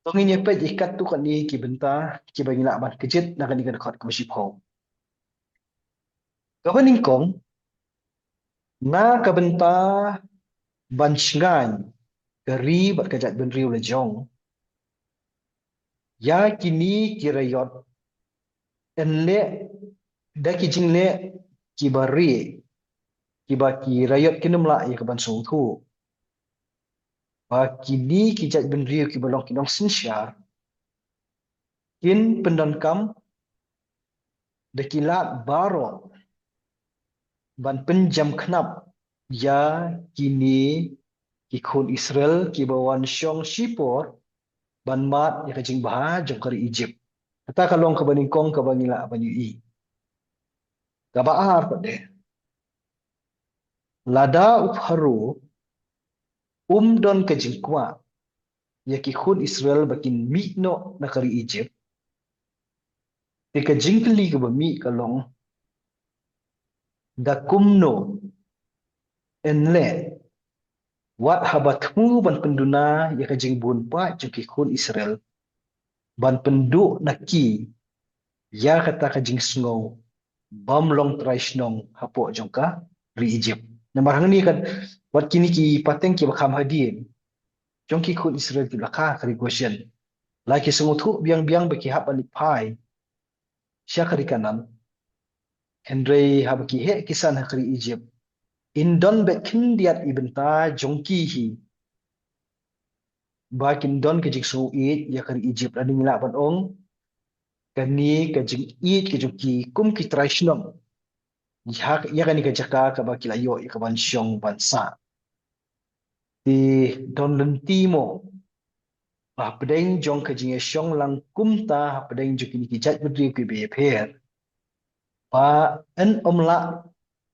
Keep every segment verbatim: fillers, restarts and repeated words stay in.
To ngin ïa peit ïa katto katne ki bynta kiba ngi lah ban kjit na kane ka dkhot kaba shiphew. Kaba nyngkong, na ka bynta ban shngaiñ ka ri bad ka jaitbynriew la jong, ïa kine ki raiot yn leh da ki jingleh kiba rieh, kiba ki raiot kin ym lah ïa ka ban sngewthuh. Ba kine ki jaitbynriew kiba long ki nongsynshar kin pyndonkam da ki lad baroh ban pynjam khnap ïa kine ki khun Israel kiba wan shong shipor ban mad ïa ka jingbha jong ka ri Egypt. Kata ka long kaba nyngkong kaba ngi lah ban ïohi. Kaba ar pat de, lada u Pharaoh um don ka jingkwah ïa ki khun Israel ba kin mih noh na ka ri Egypt, te ka jingkylli kaba mih ka long, da kumno yn leh wat haba thmu ban pynduna ïa ka jingbun paid jong ki khun Israel ban pynduh na ki ïa kata ka jingsngew bym long trai shnong hapoh jong ka ri Egypt. Namar hangne ka, wat kine ki pateng kiba kham hadien jong ki khun Israel ki la kha ka ri Goshen. La ki sngewthuh biang biang ba ki hap ban leit phai sha ka ri Kanaan. Hynrei haba ki heh ki san ha ka ri Egypt, kin don beit khyndiat i bynta jong ki hi ba kin don ka jingsngew ïeit ïa ka ri Egypt, lane ngi lah ban ong kane ka jingïeit ka jong ki kum ki trai shnong ïa, ïa kane ka jaka kaba ki la ïoh ïa ka ban shong ban sah. Te don lynti mo ba hapdeng jong ka jingïashong lang kumta hapdeng jong kine ki jaitbynriew kiba ïapher, ba yn ym lah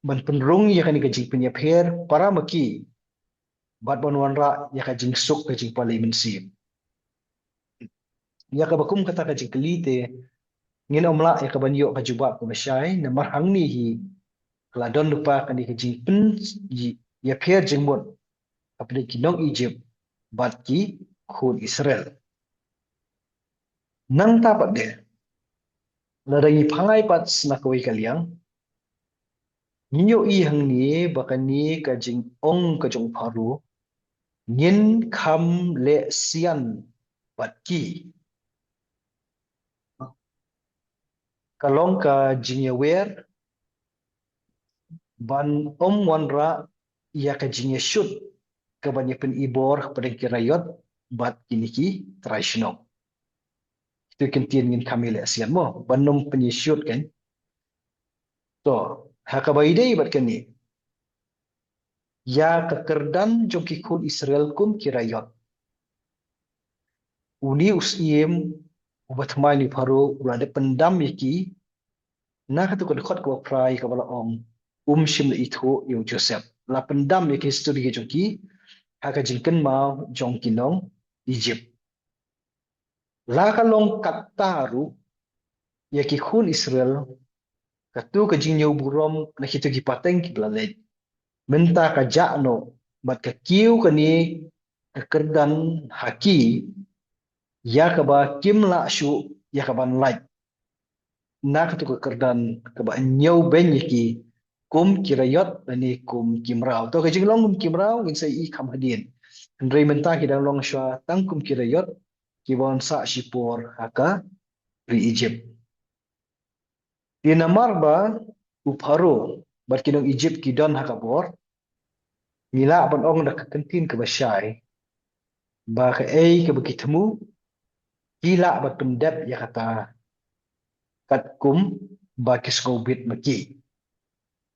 ban pynrung ïa kane ka jingpynïapher para ma ki bad ban wanrah ïa ka jingsuk ka jingpalei mynsiem. Ïa kaba kum kata ka jingkylli te ngin ym lah ïa ka ban ïoh ka jubab kaba shai, namar hangne hi ka la don lypa kane ka jingpyn, ïapher jingmut hapdeng ki nong Egypt bad ki khun Israel. Nangta pat de, lada ngi phai pat sha kawei ka liang, ngi ïohi hangne ba kane ka jingong ka jong Pharaoh, ngin kham leh sian bad ki, ka long ka jingïawer ban ym wanrah ïa ka jingïashut ka ban ïa pynibor hapdeng ki raiot bad kine ki trai shnong. Kito ki ktien ngin kham ïa leh sian mo, ban ym pynïashut kan. To, ha kaba ïadei bad kane, ïa ka kyrdan jong ki khun Israel kum ki raiot, une u syiem uba thymmai u Pharaoh u la dep pyndam ïa ki na kato ka dkhot kaba phra kaba la ong, um shym la ithuh ïa u Joseph. La pyndam ïa ka histori ka jong ki ha ka jingkynmaw jong ki nong Egypt. La ka long katta ruh ïa ki khun Israel, kato ka jingñiew burom na kito ki pateng kiba la leit, mynta ka jah noh bad ka kiew kane ka kyrdan ha ki, ïa kaba kim lah shuh ïa ka ban lait na kato ka kyrdan kaba ñiewbeiñ ïa ki kum ki raiot lane kum ki mraw. To, ka jinglong kum ki mraw ngin sa ïohi kham hadien. Hynrei mynta ki dang long shuwa tang kum ki raiot kiba wan sah shipor ha ka ri Egypt. Te namar ba u Pharaoh bad ki nong Egypt ki don ha ka bor, ngi lah ban ong da ka ktien kaba shai ba kaei kaba ki thmu ki lah ban pyndep ïa kata katkum ba ki sngewbit ma ki.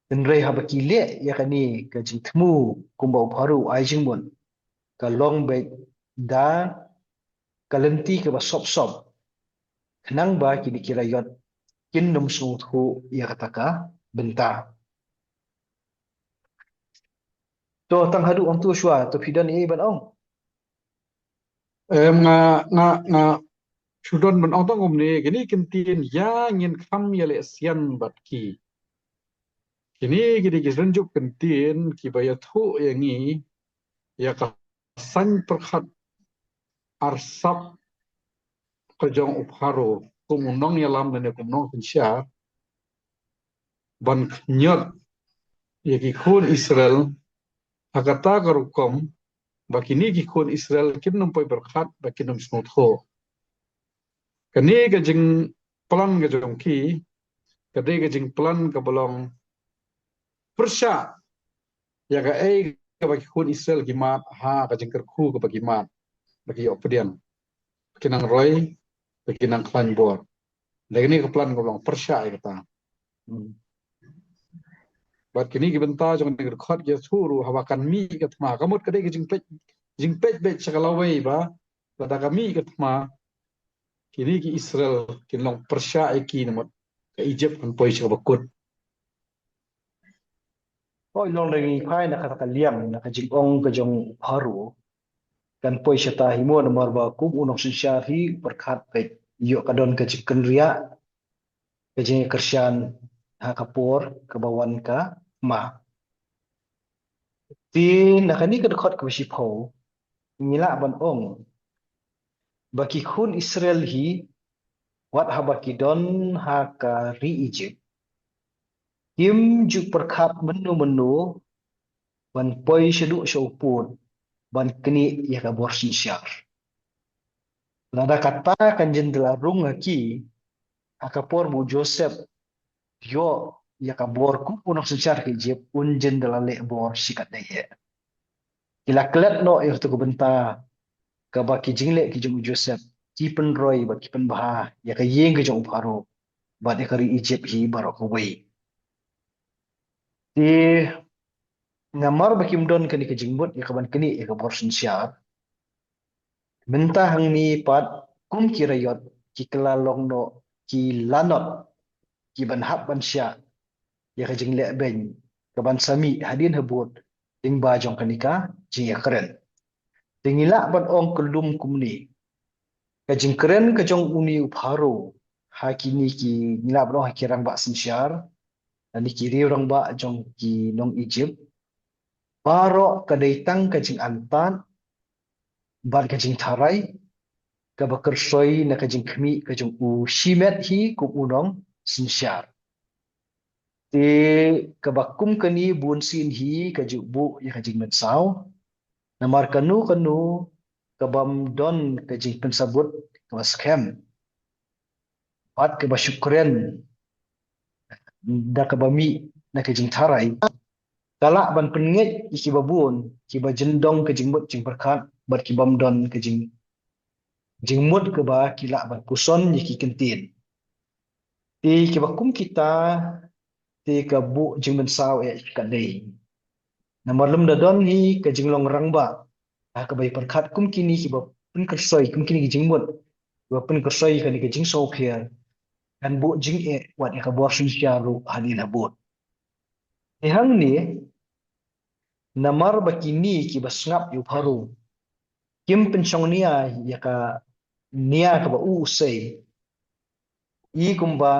Hynrei haba ki leh ïa kane ka jingthmu kumba u Pharaoh u ai jingmut, ka long beit da ka lynti kaba sop sop, khnang ba kine ki raiot kin ym sngewthuh ïa kata ka bynta. To, tang haduh hangto shuwa, to phi don ei ban ong? Em, nga, nga, nga shu don ban ong tang kumne, kine ki ktien ïa ngin kham ïa leh sian bad ki. Kine ki dei ki syrnjuk ktien kiba ïathuh ïa ngi ïa ka saiñ pyrkhat arsap ka jong u Pharaoh kum u nongïalam lane kum u nongsynshar ban khñiot ïa ki khun Israel ha kata ka rukom ba kine ki khun Israel kin ym poi pyrkhat ba kin ym sngewthuh. Kane ka jingplan ka jong ki ka dei ka jingplan kaba long pyrshah ïa kaei kaba ki khun Israel ki mad ha ka jingkyrkhu kaba ki mad, ba ki ïoh pdiang, ba ki nang roi, ba ki nang khlaiñ bor. Dei kane ka plan kaba long pyrshah ïa kata. Hmm. Bad kine ki bynta jong kane ka dkhot ki ïathuh ruh haba kan mih ka thma, ka mut ka dei ka jingpeit, jingpeit beit sha ka lawei ba lada ka mih ka thma, kine ki Israel kin long pyrshah ïa ki, namar ka Egypt kan poi sha kaba kut. Hooid, long da ngi phai na kata ka liang, na ka jingong ka jong u Pharaoh, kan poi shata hi mo, namar ba kum u nongsynshar hi u pyrkhat beit, ïoh ka don ka jingkynriah, ka jingkyrshan ha ka por kaba wan ka thma. Te na kane ka dkhot kaba shiphew ngi lah ban ong ba ki khun Israel hi, wat haba ki don ha ka ri Egypt, kim ju pyrkhat mynno mynno ban poi shaduh sha u pud ban knieh ïa ka bor synshar. Lada kata kan jin da la rung ha ki ha ka por ba u Joseph ïoh ïa ka bor kum u nongsynshar ka Egypt, un jin da la leh bor shikatdei eh. Ki la klet noh ïa kata ka bynta kaba ki jingleh ki jong u Joseph ki pynroi bad ki pynbha ïa ka ïing ka jong u Pharaoh bad ïa ka ri Egypt hi baroh kawei. Te namar ba kim don kane ka jingmut ïa ka ban knieh ïa ka bor synshar, mynta hangne pat kum ki raiot ki kylla long noh ki lanot ki ban hap ban shah ïa ka jingleh beiñ ka ban sa mih hadien habud lyngba jong kane ka jingïakren. Te ngi lah ban ong kyllum kumne, ka jingkren ka jong une u Pharaoh ha kine ki, ngi lah ban ong ha ki rangbah synshar lane ki riew rangbah jong ki nong Egypt, baroh ka dei tang ka jingantat bad ka jingtharai kaba kyrsoi na ka jingkhmih ka jong u shimet hi kum u nongsynshar. Te kaba kum kane bunsien hi ka ju buh ïa ka jingmynsaw, namar kano kano kabym don ka jingpynsabut kaba skhem bad kaba shu kren da kaba mih na ka jingtharai, ka lah ban pynngeit ïa kiba bun kiba jin don ka jingmut jingpyrkhat bad kibym don ka jing, jingmut kaba ki lah ban puson ïa ki ktien. Te kiba kum kita te ka buh jingmynsaw eh shikatdei. Namar lymda don hi ka jinglong rangbah ha kaba ïapyrkhat kum kine kiba pynkyrsoi, kum kine ki jingmut kiba pynkyrsoi ïa kane ka jingsngewpher, kan buh jingeh wat ïa ka bor synshar ruh hadien habud. Te hangne, namar ba kine kiba sngap ïa u Pharaoh kim pynshong nia ïa ka nia kaba u u sei, i kumba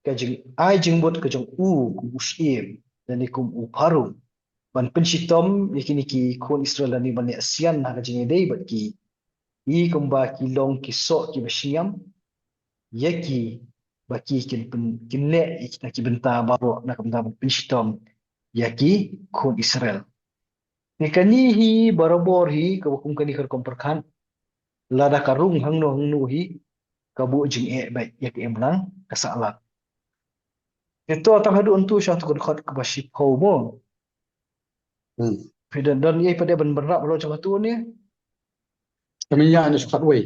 ka jingai jingmut ka jong u kum u syiem lane kum u Pharaoh ban pynshitom ïa kine ki khun Israel lane ban leh sian ha ka jingïadei bad ki, i kumba ki long ki soh kiba shngiam ïa ki, ba ki kin pyn, kin leh ïa kita ki bynta baroh na ka bynta ban pynshitom ïa ki khun Israel. Te kane hi barabor hi kaba kum kane ka rukom pyrkhat, lada ka rung hangno hangno hi ka buh jingeh beit ïa ka imlang ka sahlang. Te to tang haduh hangto sha to ka dkhot kaba shiphew mo. Hmm. Phi don, don ei pat de ban bynrap halor jong hato ne? Kane ïa ne shu khatwei.